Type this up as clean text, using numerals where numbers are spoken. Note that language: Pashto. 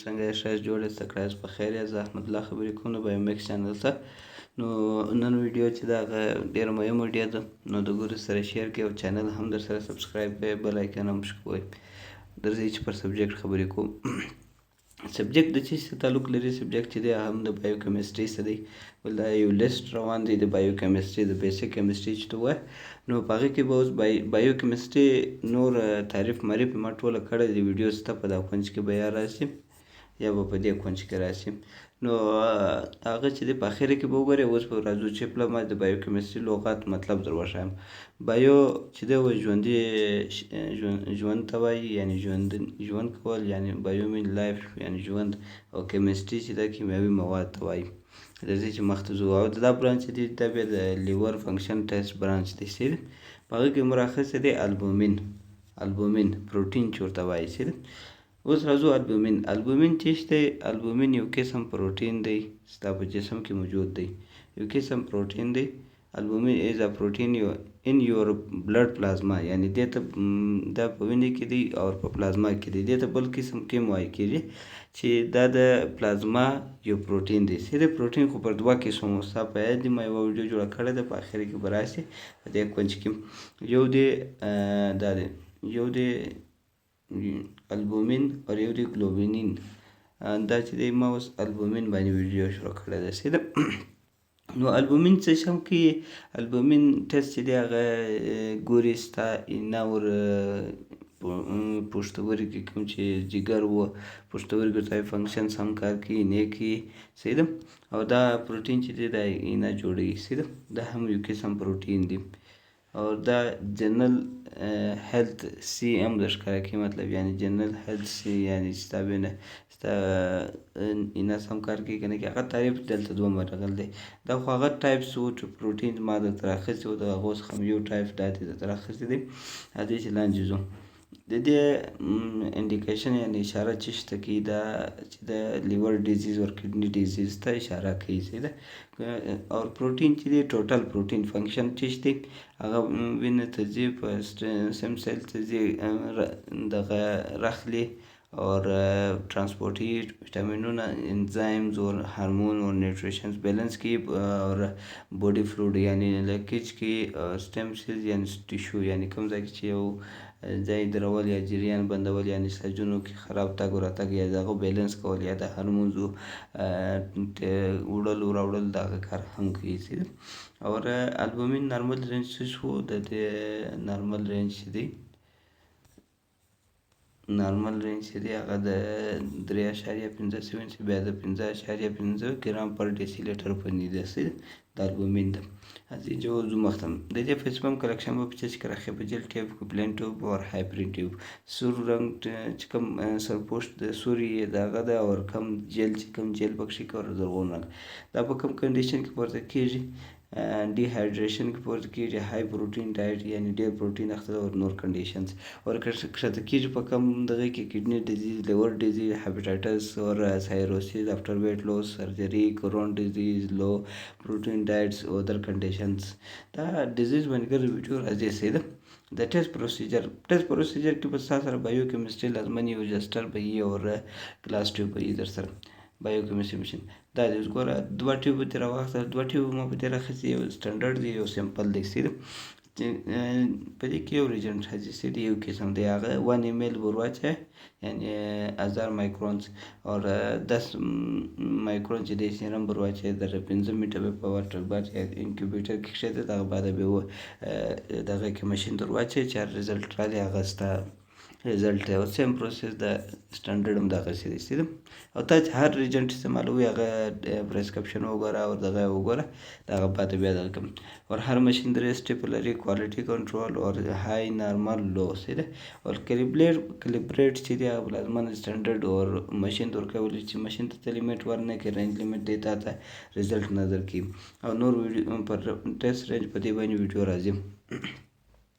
څنګه یې ښه جوړ یاست؟ تکړه یاست؟ په خیر یاست؟ زه احمدالله خبرې کوم د بایومیکس چینل ته. نو نن ویډیو چې دا هغه ډېره مهمه ویډیو ده، نو د ګورو سره share کړئ او چینل هم در سره subscribe کړئ، bell icon هم ښکوئ. درځئ چې پر subject خبرې کوو. subject د څه سره تعلق لري؟ subject چې دی هم د biochemistry سره دی. بل دا یو لیست روان دی د biochemistry، د basic chemistry چې ته وایې. نو په هغې کې به اوس biochemistry نور تعریف معرف ما ټوله کړی دی. ویډیو سته، په دا کونج کې به یا راشي یا به په دې کونج کې راشي. نو هغه چې دی په اخره کې به وګورې. اوس به راځو چې پله ما د biochemistry لغت مطلب در وښایم. bio چې دی و ژوندي ژوند ته وایي، یعنی ژوند، ژوند کول، یعنی bio mean life، یعنی ژوند، او chemistry چې دا کیمیاوي مواد ته وایي. راځئ چې مخته ځو. او دا branch دی، دا بیا د liver function test branch دی. صحیح دی. په هغه کې مو راخیستی دی albumin. Albumin پروټین چې ورته وایي. صحیح دی. اوس راځو albumin. Albumin چې دی، البومین یو قسم پروټین دی، ستا په جسم کې موجود دی، یو قسم پروټین دی. Albumin is a protein in your blood plasma، یعنی دې ته دا په وینې کې دی او په پلازما کې دی. دې ته بل قسم کې وایي کېږي چې دا د پلازما یو پروټین دی. سیده پروټین خو پر دوه قسمو، ستا په یاد دي، ما یوه ویډیو جوړه کړې ده، په اخر کې به راشي په دې کونج کې. یو دی دا دی، یو دی البومین او یو دی ګلوبینین. دا چې دی ما اوس البومین باندې ویډیو شروع کړې ده. صحیح ده. نو البومین څه شم کې؟ Albumin test چې دی هغه ګوري ستا اینه ور پښتورګي کوم چې جګر و پښتورګي ته function سم کار کوي نه کوي. صحیح ده. او دا پروټین چې دی دا اینه جوړوي. صحیح ده. دا هم یو قسم پروټین دی. او دا general health سی هم در ښکاره کوي، مطلب یعنی general health سی، یعنی ستا وینه ستا اینه سم کار کوي که نه کوي. هغه تعریف دلته دوه راغلی دی. دا خو هغه types وو چې پروټین ما درته راخیستی و، د هغو څخه یو ټایپ دا دی درته راخیستی دی. راځئ چې لاندې ځو. د دې indication یعنی اشاره چې شته کوي، دا چې د liver disease او kidney disease ته اشاره کوي. صحیح ده. او پروټین چې دی total protein function چې شته هغه وینې ته ځي، په stem cell ته ځي، دغه راخلي اور ترانسپورټي ویټامینونه، enzymes اور هارمون اور nutritions balance کوي اور body fluid یعنی leakage کوي، stem cells یعنی tissue، یعنی کوم ځای کې چې یو ځای درول یا جریان بندول، یعنی سجونو کې خراب تګ او راتګ یا دغه بیلانس کول یا د هارمونزو وړل او راوړل دغه کار هم کوي. اور albumin normal range څه شو؟ د دې normal range چې دی، normal range چې دی هغه د 3.75 چې بیا د 5.5 gram per deciliter پورې دی. صحیح، د البومین ده. راځئ چې ځو مخته. د دې specimen collection به په څه کې راخې؟ په gel tube، plain tube او heparin tube. سور رنګ چې کوم سرپوش د سوري دغه ده او کوم جیل چې کوم جیل پکښې کوي زرغون رنګ. دا په کوم condition کې پورته کېږي؟ Dehydration کې پورته کېږي، high protein diet یعنی ډېر پروټین اخیستل او نور conditions. اور کښته کېږي په کوم دغه کې؟ Kidney disease، liver disease، hepatitis اور cirrhosis after weight loss، surgery، Crohn disease، low protein diets، other conditions. دا disease باندې ګرځي ویډیو راځي. صحیح ده. د test procedure، test procedure کې به ستا سره biochemistry لازمن یو register به وي او glass tube به وي در سره biochemistry machine. دا دی اوس ګوره دوه tube ترې راواخیستل. دوه tube ما په دې راخیستي، یو standard دی، یو sample دی. صحیح ده. په دې کې یو reagent راځي. صحیح دی. یو قسم دی، هغه 1 ml ور واچوي، یعنی 1000 microns او 10 micron چې دی سیرم ور واچوي، در 5 منټه به په water bath یا incubator کې کښېږدي. دغه بعد به و دغه کې ماشین در واچوي چې result راغلی هغه ستا result دی. او same process د standard هم دغسې دی. صحیح ده. او تا چې هر reagent استعمالوي هغه prescription وګوره او دغه وګوره، دغه بعد بیا دغه کوم. اور هر ماشین درې step لري: quality control اور high، normal، low. صحیح ده. اور calibrate چې دی هغه لازماً standard اور ماشین ورکول چې ماشین ته limit ورنه کړي، range limit دی، تا ته result نه درکوي. او نور ویډیو پر test range په دې باندې ویډیو راځي.